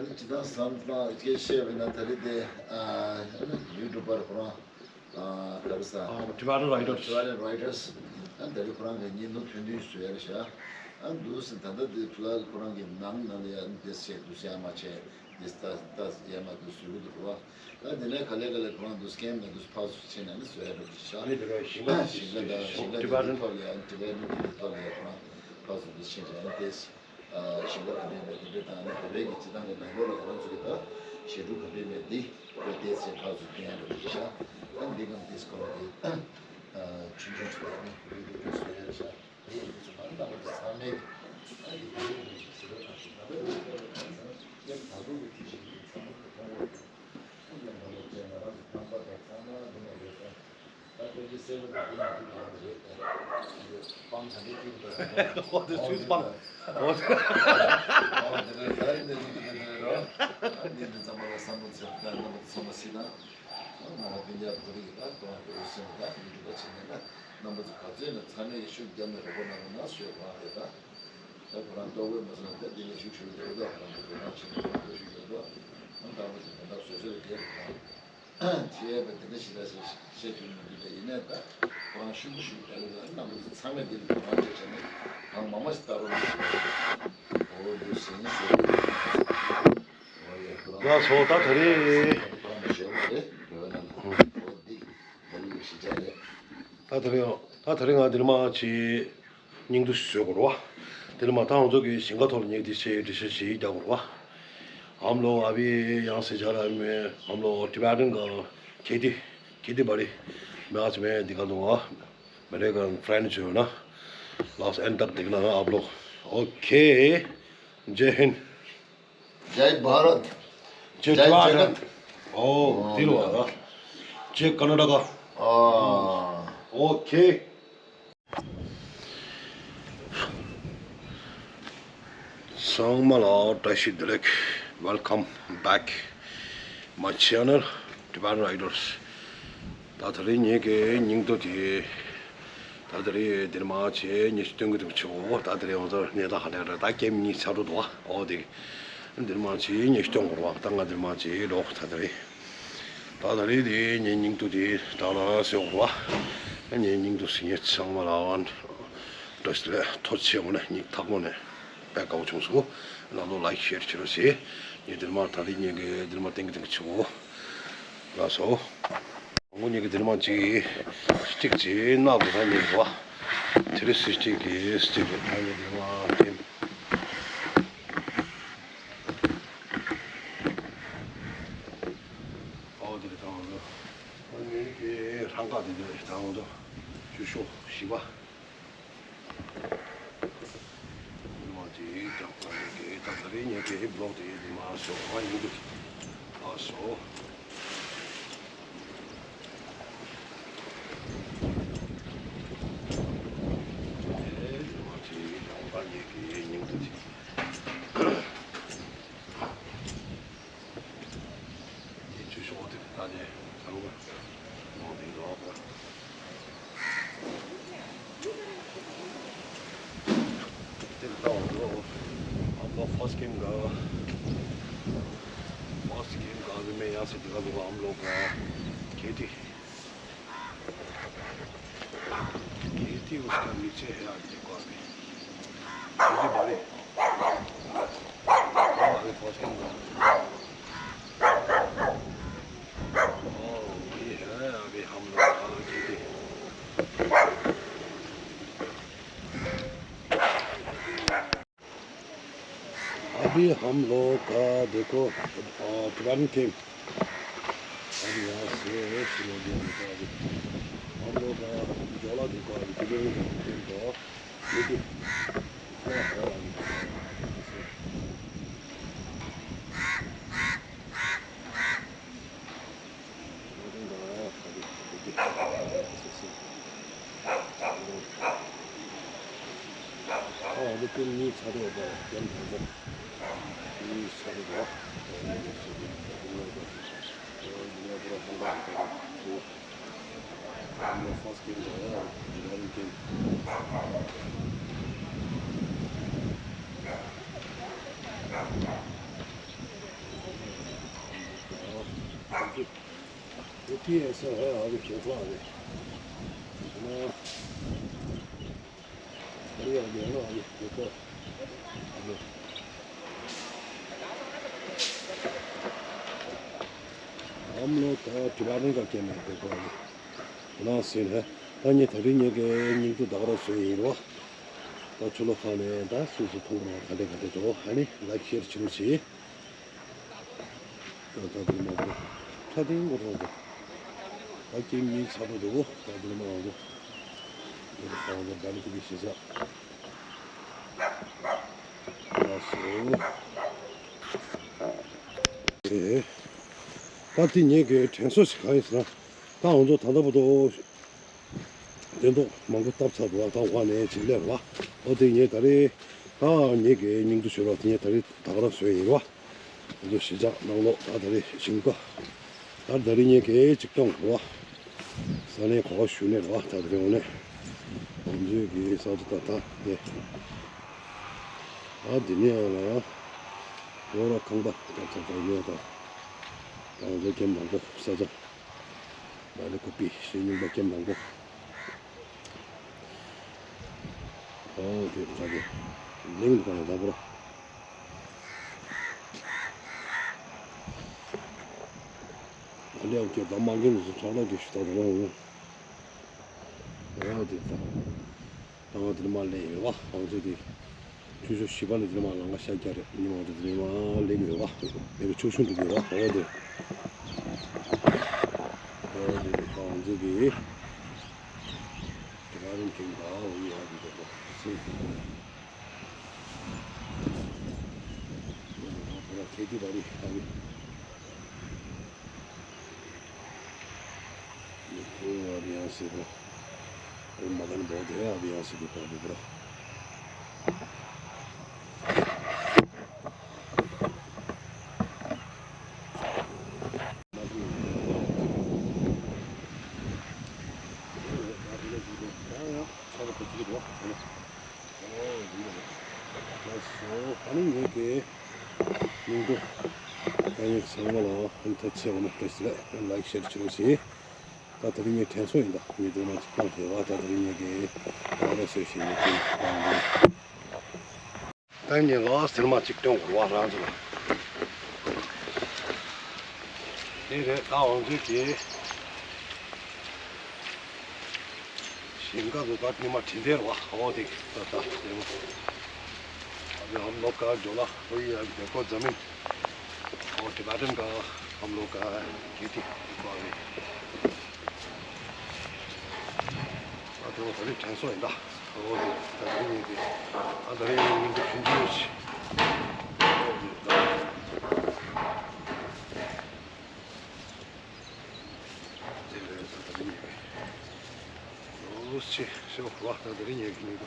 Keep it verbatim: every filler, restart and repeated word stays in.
ཇི་ལྟར་བསམ་སྟངས་ཀྱི་བཤད་པ་ན་ད་རེས་དེ་ཨ་ཡུ་ཊུབ་པར་ཁོ་རང་ཨ་ག་རེ་ཟ། ཨ་Tibetan Writers། Tibetan Writers། ཨ་ད་རེས་ཁོ་རང་གི་བརྙན་ཐུང་ཐུང་ཐུང་བཟོས་ཡ་རེད་ཤག་ཨ་འདུག་ཟེར། ད་ལྟ་དེ་ཕི་ལ་ཁོ་རང་གི་ནང་ནང་ལ་ཡ་དེ་བཤད་འདུག་ཟེར། ཡ་མ་བྱས་དེ་ལྟ་ལྟ་ཡ་མ་དེ་བཟོས་གི་འདུག་རོ། ཨ་དེ་ནས་ག་ལེ་ག་ལེ་ཁོ་རང་དུ་སི་ཀེམ་ནས་དུ་ཕར་ཚུར་ཕྱིན་ནས་ནི་བཟོས་ཡ་འགྲོ་གི་ཤག་ཨ་ནི་དེ་རེད། ཞིང་ཁ་ཞིང་ཁ་དང་ཞིང་ཁ་དང་དེ་ཐོག་ལ་ཡ་ཨ་ནི་ཊི་བེ་ཊན་གྱི་ཐོག་ལ་ཡ་ཁོ་རང་ཕར་ཚུར་དུ་ཕྱིན་བྱས་ཨ་ནི་དེ། ཞིང་ཁ་ག་འདྲས་མེད་དེ་འདྲས་དང་ནི་བོད་པའི་གི་སྤྱི་བཏང་གི་ནང་ལོགས་ལ་ང་རང་ཚོ་གི་ད་ཞི་ཕྲུག་ག་འདྲས་མེད་འདི་བོད་དེ་ཚེ་ཕར་ཚུར་བསྟན་ཡ་འགྲོ་གི་ཤག་ཨ་ནི་འདི་གམ་དེ་སྐོར་ལ་དེ་ཆུང་ཆུང་ཚོ་ཡ་ནི་བོད་དུ་བོད་བཟོས་ཡ་ཤག་ཨོ་དེ་སུས་སྤང་། ཨོ་དེ། རྣམ་པ་ཚོ་ག་ཚོད་ཡིན་ན་ཚང་མས་ཤུགས་བརྒྱབ་ནས་རོགས་པ་གནང་རོགས་གནང་ཞུ་ཡ་གོ་རང་རེད་ད། ད་ཁོ་རང་ལྟོ་གོས་མ་སོང་ད་འདི་ནས་ཞུ་ཞུ་རེད་ད། ཁོ་རང་ཚོ་དོ་སྣང་བྱེད་མཁན་ཁོ་ཚོ་ཞུ་ཡོད་ད། ཨང་དང་པོ་དེ་དོན་དག་བཟོ་བཟོ་རེད་དེ་ཁོ་རང་བྱེད་ཡས་པ་འདི་འདྲ་ཞིག་ལ་ཞེས་བཤད་རྒྱུ་མི་འདུག་ད་ཡིན་ནའི་ད་ཁོ་རང་ཤུགས་ཤུགས་ད་རེད་ད། རྣམ་པ་ཚོ་ཚང་མས་འདི་ལ་དོ་སྣང་བྱེད་བྱས་ནས་གང་མང་མང་ཞིག་ལྟ་རོགས་གནང་ཞུ་ཡ་རེད། འོ་འདུག་ཟིན་ཟེར་ལགས་སོ། ད་ད་རེས། ད་ད་རེས་ད་ད་རེས་ང་འདིར་མ་ཆེ་སྙིང་བསྡུས་བཟོས་དགོས་རེད་བ། འདིར་མ་ད་ང་ཚོ་གི་ཞིང་ཁ་ཐོག་ལ་ཉལ་ཏེ་ཆེ་འདྲི་ཤ་ཞིག་རྒྱག་དགོས་རེད་བ། ཨམ་ལོ་ཨ་བི་ཡང་སེ་ཇ་ལ་མེ་ཨམ་ལོ་ཊི་བེ་ཊན་ག་ཁེ་ཏི་ཁེ་ཏི་བ་རི་མེ་ཨ་ཆེ་མེ་འདི་ག་འདུག་བ། མེ་རེ་ཀན་ཕ་རེན་ཆི་ཡོད་ན་ལགས་ཨན་ཏག་འདི་ག་ན་ཨབ་ལོ། ཨོ་ཁེ། ཇེ་ཧིན། ཇའི་བྷ་རད། ཇའི་ཇའི་ཇ་གད། ཨོ་ཨོ་དེ་ལོ་ཨ་ད། ཇའི་ཀར་ན་ཊ་ཀ། ཨ། ཨོ་ཁེ། ཚང་མ་ལ་བཀྲ་ཤིས་བདེ་ལེགས། Welcome back my channel Tibetan Riders། ད་ད་རེས་ངེད་ཀྱི་སྙིང་སྟོབས་དེ། ད་ད་རེས་འདིར་མ་ཆེ་ཉི་ཤུ་སྟོན་གྱི་འདུག་ཆེ་འོ། ད་ད་རེས་འོ་ད་གནས་སྟངས་ཧ་ལས་ར་ད་ཀེམ་གཉིས་ཚར་འགྲོ་འདུག་ཨ། འོ་དེ་འདིར་མ་ཆེ་ཉི་ཤུ་སྟོན་དགོས་ར་བ། ད་ང་འདིར་མ་ཆེ་ལོག་ད་ད་རེས། ད་ད་རེས་དེ་ངའི་སྙིང་སྟོབས་དེ་ད་ལ་ཟེར་དགོས་ར་བ། ངའི་སྙིང་སྟོབས་ཟེར་ངས་ཚང་མ་ལ་འདྲ་ལས་ཐོ་ཆེ་འོ་ན་སྙིང་ཐག་པོ་ནས་དཔེ་དགའ་བོ་བྱུང་སོང་། ལ་ལོ་ལའིཀ་ཤེར་བྱེད་རོགས་ཞེས་ངས་འདིར་མ་ད་རེས་ངེད་ཀྱི་འདིར་མ་ཏན་གྱི་ཏན་གྱི་ཆེ་འོ། ལགས་སོ། ཁོང་གཉིས་ཀྱི་འདིར་མ་གཅིག་གིས་སི་ཊིག་ཅིག་སྣ་དགུ་ཚང་གཉིས་རེད་བ། དེ་རིང་སི་ཊིག་གི་སི་ཊིག་རེད། ཁོང་གཉིས་འདིར་མ་དེ། ཨོ་དེ་རེད་དང་འདུག་ཁོང་གཉིས་ཀྱི་རང་ཁ་དེ་དེ་རེད་དང་འདུག་ཆུ་ཤོག་བཞི་པ། མ་ཅིག་ཀྱང་ད་རེས་ཀྱི་ད་ད་རེས་ཉིན་གྱི་བི་ལོག་དེ་ཡིན་མ་སོ་ཨ་ཡིན་གྱི་ཨ་སོ། དེ་མ་ཅིག་ཀྱང་ད་ཉིན་གྱི་ཉིན་གྱི། དེ་ཆུ་ཤོག་དེ་ད་ནས་ཚང་མ་མང་དེ་ཡོད་པ། དེ་ལྟ་བ་འགྲོ། ཨམ་ལོ་ཕ་སི་ཀེམ་ག་ཕ་སི་ཀེམ་ག་བི་མེ་ཡང་སེ་དེ་ག་ལོ་ག་ཨམ་ལོ་ག་ཁེ་ཏི། ཁེ་ཏི་ཨུ་སི་ཀ་མི་ཚེ་ཧེ་ཨ་ཏི་ཀོ་ཨ་མི། ཁེ་ཏི་བ་རི། ཨ་རི་ཕོ་སི་ཀེམ་ག་ཨོ་ཡེ་ཧེ་ཨ་བི་ཧམ་ལོ་ཨ་ཁེ་ཏི། अभी हम लोग का देखो, अ, पुरानी टीम। अभी यहाँ से है, चलो, अभी हम लोग का, अभी हम लोग का जोड़ा देखो, अभी किधर है टीम का, लेकिन इतना है अभी। ཨ་འདི་ཀུན་གཉིས་ཚར་རེད་པ། རྒྱན་དང་པོ་གཉིས་ཚར་རེད་པ། First game, yeah, United game. ཀྱི་ཨེ་སོ་ཧེ་ཨ་ལུ་ཁྱེད་ཁོ་ཨ་ལེ། ཨ་ནི་ཨ་ལེ་ཨ་ལེ་ཨ་ལེ་ཁྱེད་ཁོ་ཨ་ལེ། ཨམ་ལོ་ད་དྲི་བ་རིང་ག་སྐྱེ་མེད་ཁྱེད་ཁོ་ཨ་ལེ། ལགས་སེ་ཧེ། ད་ངས་ད་རིང་ངེད་ཀྱི་སྙིང་སྡུག་ད་ག་རང་བཟོས་ཡིན་རོ། ད་ཆུ་ལོག་ཁ་ནས་ད་སུ་སུ་མཐོང་རོགས་ག་འདྲ་ག་འདྲ་འགྲོ་ཨ་ནི་ལའིཀ་ཤེར་བྱེད་རོགས་བྱེད། ད་ད་དེ་མ་གོ་ཁྲ་ཏིང་གོ་ཁྲ་གོ་ད་ཀྱེ་མི་ཚ་པོ་འདུག་ད་དེ་མ་གོ་དེ་ཁ་གོ་ད་ལི་ཀུ་པི་ཤི་ས་ལགས་སོ། ཨེ། ད་དེ་ངེད་ཀྱི་དྲན་གསོ་ཞིག་གང་ཡིན་ཟེར་ན། ད་ང་ཚོ་ད་ལྟ་བར་དུ་སྟོན་ཐོག་མང་པོ་བཏབ་ཚར་འདུག་ད་འོག་ནས་ཅིག་སླེབས་པ། ཨོ་དེ་ངས་ད་རེས་ད་ངེད་ཀྱི་སྙིང་སྡུག་ཤོར་བ་དེ་ངས་ད་རེས་ད་ག་རང་བཟོས་ཡིན་པ། ང་ཚོ་གཞིས་ཆགས་ནང་ལོགས་ད་ད་རེས་ཞིང་ཁ་ད་ད་རེས་ངེད་ཀྱི་ཅིག་སྟོན་དགོས་པ། ས་གནས་གོ་བ་ཞུ་ནས་རེད་བ། ད་ད་རེས་འོ་ནས་ང་ཚོའི་གི་ས་ཆ་ད་ད་དེ་ཨ་འདི་ནས་ཡང་ལ་ཡང་ལོ་ར་ཁང་པ་ད་ད་ད་ཡོད་ད། ད་ང་ཚོ་ཀེམ་མང་པོ་ས་ཆ། ལ་ལི་ཀུ་པི་ཤེས་རྙིང་པ་ཀེམ་མང་པོ། ཨོ་དེ་ད་ག་གེ་ལིང་དུ་ག་ནས་ད་པོ་ར། ཨ་ལེ་ཨོ་ཀེ་ད་མ་གེ་ནས་སུ་ཐོག་ལ་དེ་ཤུ་ད་ད་ར་འོ། ཨོ་དེ་ད། ཨོ་དེ་མ་ལེ་ཡོད་བ་ཨོ་ཚོ་དེ། ཆུ་ཚོད་བཞི་པ་ནས་དེ་ནས་མར་ལམ་ཁ་ཤར་རྒྱག་རེད། ཉི་མ་དེ་དེ་ནས་མར་ལེགས་ཡོད་པ། དེ་ནས་ཕྱུགས་ཤིང་འགྲོ་གི་ཡོད་པ། ཨོ་དེ། ཨོ་དེ་ཨོ་ཚོ་གི་དེ་ག་རིང་ཁྱིམ་ག་འོ་ཡ་གི་འགྲོ་གི་སི། ཨོ་དེ་ཁེ་ཏི་བ་རི་ཨ་རི། ཁོ་ཨ་བི་ཡང་སི་ཁོ། ཨེ་མ་གན་བོ་དེ་ཨ་བི་ཡང་སི་ཁོ་པ་བི་བ་ར། ཨ་ནི་ངེད་ཀྱི་སྙིང་སྡུག་ད་ཡིན་ཚང་མ་ལ་ཨ་ནི་ཐུགས་རྗེ་ཆེ་ལ་ལའིཀ་ཤེར་བྱེད་རོགས་བྱེད། ད་དེ་རིང་ངའི་དྲན་གསོ་ཡིན། ད་ངས་དེ་མ་ཅིག་བཏང་དེ་བ་ད་དེ་རིང་ངེད་ཀྱི་ད་ལ་སོས་ཤིང་ངེད་ཀྱི་ད་ངས་ལོ་ཟེར་མ་ཅིག་སྟོན་དགོས་བ་རང་ཚོ་ལ། དེ་རེད། ད་འོང་ཚོད་ཀྱི་ཞིང་ཁ་བཟོ་ད་ཉི་མ་དྲིན་དེར་བ་འོ་དེ་ད་ད་དེ་མོ། ཨ་ལོ་ཀ་ཇོ་ལ་ཧོ་ཡ་དེ་ཀོ་ཛ་མིན། ཨོ་ཊི་བེ་ཊན་ག་ཨམ་ལོ་ཀ་ཁེ་ཏི་ཀ་རེད། ཨ་ཏོ་ད་རེས་དྲན་གསོ་ཡིན་ད། ཨོ་ཏེ་ད་རེས་ཡིན་ཏེ། ཨ་ད་རེས་ཡིན་ཏེ་ཕྱིན་ཅི་ཡོད་ཤི། ཨོ་ཏེ་ད་རེས་ཡིན་ཏེ། ཨོ་ཤི་ཤི་བ་ད་རེས་ཡིན་ཏེ།